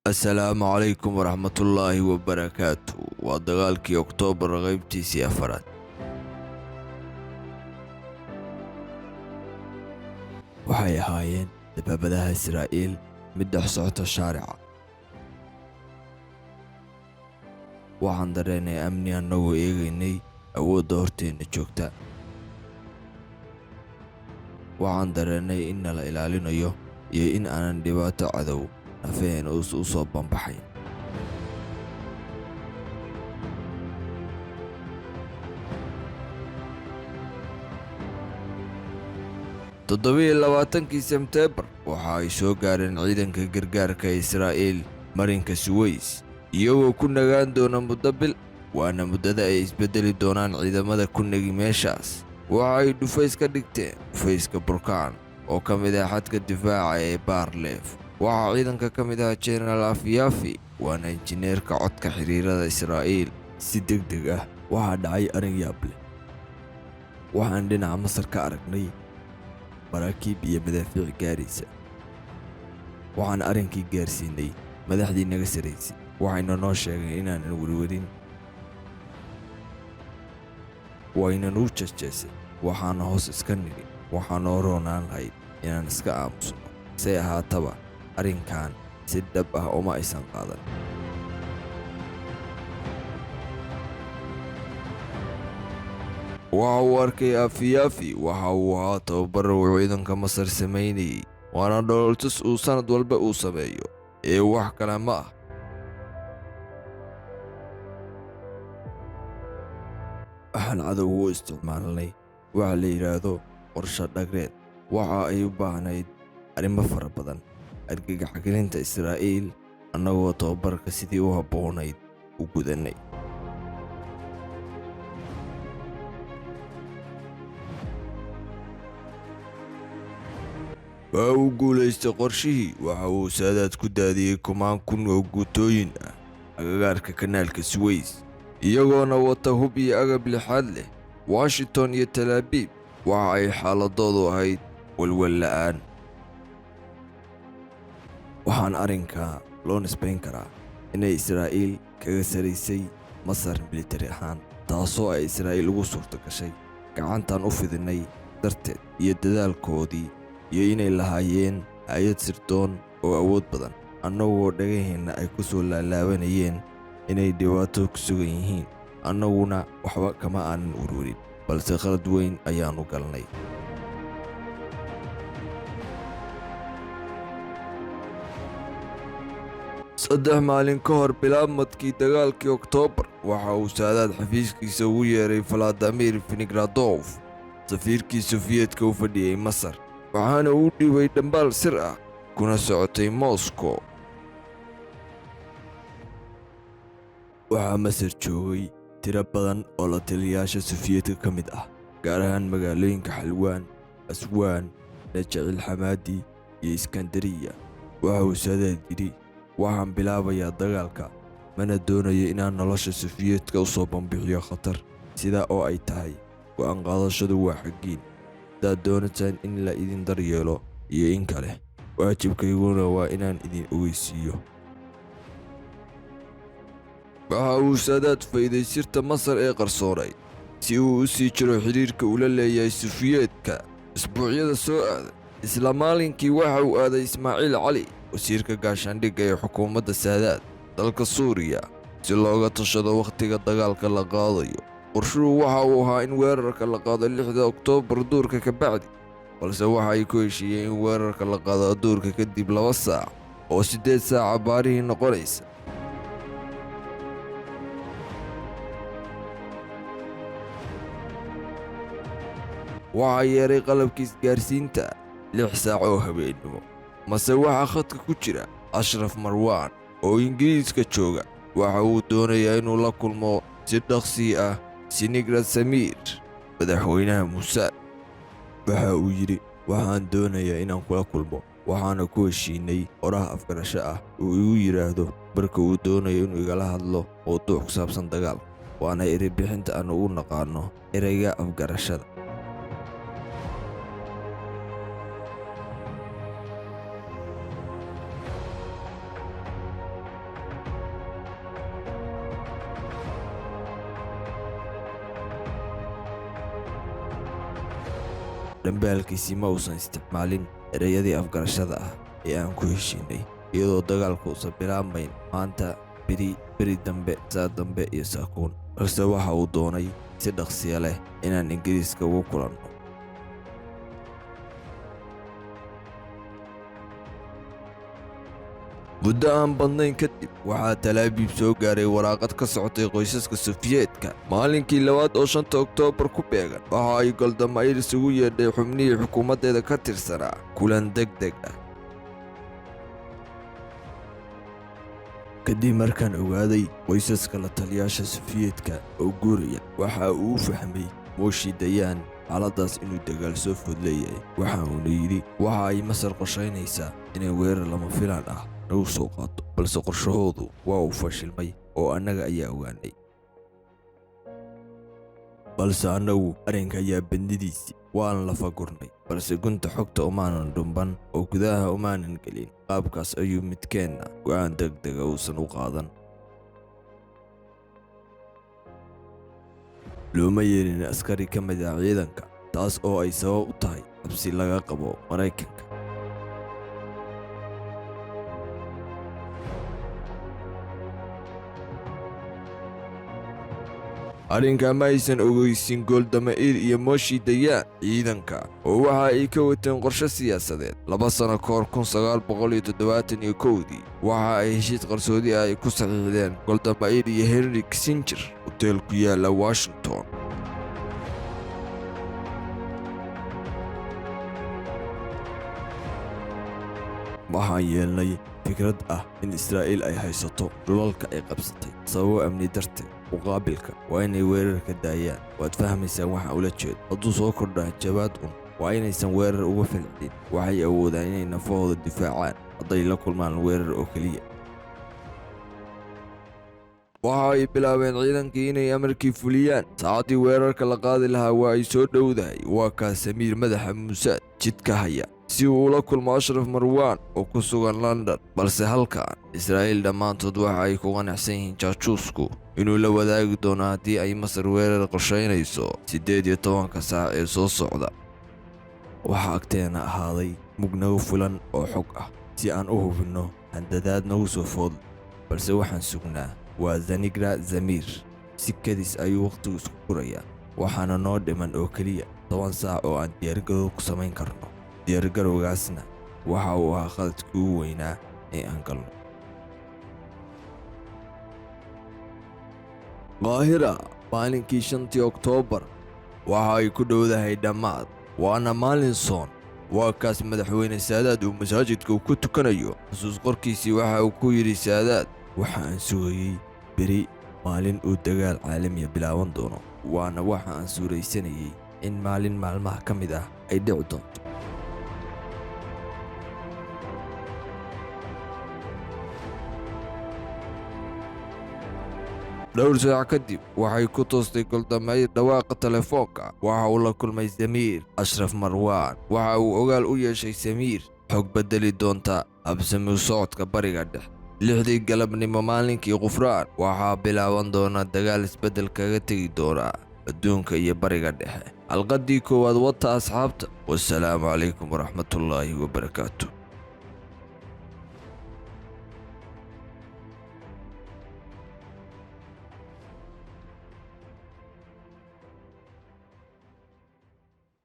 Assalaamu calaykum waraxmatullaahi wabarakaatu. Waa dagaalkii Oktoobar qaybtiisii afaraad. Waxay ahaayeen dabaabadaha Israa'iil mid dhex socota shaarica. Waxaan dareennay amni annagoo eegaynay awoodda horteenna joogta. Waxaan dareennay in nala ilaalinayo iyo in aanan dhibaato cadow nafaheen u soo banbaxayn. 27-kii Sebteembar waxa ay soo gaareen ciidanka gargaarka Israa'iil marinka Suweys, iyagoo ku nagaan doona muddo bil, waana muddada ay isbeddeli doonaan ciidamada ku nagi meeshaas. Waxa ay dhufays ka dhigteen dhufayska Burkaan oo ka mid ah xadka difaaca ee Baarleef. Waxaa ciidanka ka mid ah Jenaraal Afyaafi, waana injineerka codka xiriirada Israa'iil. Si degdeg ah waxaa dhacay arrin yaab leh. Waxaan dhinaca Masar ka aragnay maraakiib iyo madaafiic gaaraysa. Waxaan arrinkii gaarsiinay madaxdii naga saraysay, waxayna noo sheegeen inaanan werwerin. Wayna nuu jeesjeesay, waxaana hoos iska nidhi waxaa noo roonaan lahayd inaan iska aamusno. Say ahaataba, arrinkan si dhab ah uma aysan qaadan. Waxa uu arkay Afyaafi waxa uu ahaa tababar uu ciidanka Masar samaynayay, waana dhooltus uu sanad walba uu sameeyo ee wax kale ma ah. Waxaan cadowga u isticmaalnay waxa la yidhaahdo qorshe dhagreed. Waxa ay u baahnayd arrimo fara badan, argagaxgelinta Israa'iil annagoo tababarka sidii u habboonayd u gudanay. Waa uu guulaystay qorshihii. Waxa uu Saadaad ku daadiyey kumaan kun oo guutooyin ah agagaarka kanaalka Suweys, iyagoona wata hub iyo agab lixaad leh. Washington iyo Tel Aviv waxa ay xaaladoodu ahayd walwal la'aan. Waxaan arrinkaa loo nisbayn karaa inay Israa'iil kaga saraysay Masar militari ahaan, taasoo ay Israa'iil ugu suurto gashay gacantan u fidinay darteed iyo dadaalkoodii, iyo inay lahaayeen hay'ad sirdoon oo awood badan, annagoo dhagaheenna ay ku soo laalaabanayeen inay dhibaato ku sugan yihiin. Annaguna waxba kama aanan werwerin, balse khalad weyn ayaannu galnay. 3 maalin ka hor bilaabmadkii dagaalkii Oktoobar, waxa uu Saadaad xafiiskiisa ugu yeeray Vladimir Vinogradov, safiirkii Sofiyeetka u fadhiyey Masar, waxaana uu dhiibay dhambaal sir ah kuna socotay Moscow. Waxaa Masar joogay tiro badan oo la taliyayaasha Sofiyeetka ka mid ah, gaar ahaan magaalooyinka Xalwaan, Aswaan, Najacil Xamaadi iyo Iskandariya. Waxa uu Saadaad yidhi, waxaan bilaabayaa dagaalka, mana doonayo inaan nolosha Sofiyeetka u soo banbixiyo khatar. Sidaa oo ay tahay, go'aan qaadashadu waa xaggiin. Haddaad doonataan in la idin daryeelo iyo in kale, waajibkayguna waa inaan idin ogeysiiyo. Waxa uu Saadaad fayday sirta Masar ee qarsoonay si uu u sii jiro xidhiirka uu la leeyahay Sofiyeetka isbuucyada soo aaday. Isla maalinkii waxa uu aaday Ismaaciil Cali, wasiirka gaashaandhigga ee xukuumadda Saadaad, dalka Suuriya, si looga tashado wakhtiga dagaalka la qaadayo. Qorshuhu waxa uu ahaa in weerarka la qaado 6da Oktoobar duurka ka bacdi, balse waxa ay ku heshiiyeen in weerarka la qaado duurka kadib 2 saac oo 8 saaca baarihii noqonaysa. Waxaa yeeray qalabka isgaarsiinta 6 saac oo habeennimo, mase waxaa khadka ku jira Ashraf Marwaan oo Ingiriiska jooga. Waxa uu doonayaa inuu la kulmo si dhaqsi ah Sinigrad Samiir, madaxweynaha Musaad. Waxa uu yidhi, waxaan doonayaa inaan kula kulmo, waxaana ku heshiinay oraha afgarasho ah uu igu yidhaahdo marka uu doonayo inuu igala hadlo mowduuc ku saabsan dagaal, waana eri bixinta aan ugu naqaano ereyga afgarashada. Dhambaalkiisii ma uusan isticmaalin ereyadii afgarashada ah ee aan ku heshiinay, iyadoo dagaalku uusan bilaabmayn maanta, beri, beri dambe, saa dambe iyo saakuun, balse waxa uu doonay si dhaqsiya leh inaan Ingiriiska ugu kulanno. Muddo aan badnayn kadib waxaa Talaabiib soo gaaray waraaqad ka socotay qoysaska Sofiyeetka. Maalinkii labaad oo 5 Oktoobar ku beegan, waxa ay Golda Meir isugu yeedhay xubnihii xukuumaddeeda ka tirsanaa kulan degdeg ah. Kadib markaan ogaaday qoysaska la taliyaasha Sofiyeetka oo guuraya, waxa uu u fahmay Moshi Dayaan xaaladdaas inuu dagaal soo food leeyahay. Waxa uuna yidhi waxa ay Masar qorshaynaysaa inay weerar lama filaan ah nagu soo qaato, balse qorshahoodu waa uu fashilmay oo annaga ayaa ogaanay. Balse annagu arrinka ayaa badnidiisii waan lafa gurnay, balse gunta xogta umaanan dhumban oo gudaha umaanan gelin. Qaabkaas ayuu midkeenna go'aan degdega uusan u qaadan. Looma yeelin askari ka mid ah ciidanka, taas oo ay sabab u tahay cabsi laga qabo Maraykanka. Arrinka ma aysan ogeysin Golda Meir iyo Moshi Dayaan ciidanka, oo waxa ay ka wateen qorshe siyaasadeed. 2 sano ka hor 1971dii waxa ay heshiis qarsoodi ah ay ku saxiixdeen Golda Meir iyo Henry Kissinger hoteel ku yaala Washington. Waxaan yeelnay fikrad ah in Israa'iil ay haysato dhulalka ay qabsatay sababo amni darteed. Muqaabilka waa inay weerar ka daayaan. Waad fahmaysaan waxaan ula jeedo. Hadduu soo kordhaa jawaad un, waa inaysan weerar uga falcelin. Waxay awoodaan inay nafahooda difaacaan hadday la kulmaan weerar oo keliya. Waxa ay bilaabeen ciidankii inay amarkii fuliyaan. Saacaddii weerarka la qaadi lahaa waa ay soo dhowdahay. Waa kaa Samiir madaxa Muusaad jidka haya si uu ula kulmo Ashraf Marwaan oo ku sugan London. Balse halkan Israa'iil dhammaantood waxa ay ku qanacsan yihiin jaajuusku inuu la wadaagi doono haddii ay Masar weerar qorshaynayso 18 saac ee soo socda. Waxaa agteena ahaaday mug nagu fulan oo xog ah si aan u hubinno handadaad nagu soo food, balse waxaan sugnaa waa Zanigra Zamir. Si kadis ayuu wakhtigu isku gurayaa, waxaana noo dhiman oo keliya 10 saac oo aan diyaargarow ku samayn karno. Diyaargarowgaasna waxa uu ahaa khaladkii ugu weynaa ee aan galno. Qaahira maalinkii 5 Oktoobar waxa ay ku dhowdahay dhammaad, waana maalin soon. Waa kaas madaxweyne Saadaad uu masaajidka ku tukanayo. Xusuus qorkiisii waxa uu ku yidhi Saadaad: waxa aan sugayey beri maalin uu dagaal caalamiya bilaaban doono, waana waxa aan suuraysanayay in maalin maalmaha ka mid ah ay dhici doonto. Dhowr saac kadib waxay ku toostay Golda Meir dhawaaqa telefoonka. Waxa uu la kulmay Samiir Ashraf Marwaan. Waxa uu ogaal u yeeshay Samiir xog bedeli doonta habsami u socodka Bariga Dhexe. 6dii galabnimo maalinkii Khufraan waxaa bilaaban doona dagaal isbeddel kaga tegi doona adduunka iyo Bariga Dhexe. Xalqadii koowaad wata asxaabta. Wassalaamu calaykum waraxmatullaahi wabarakaatu.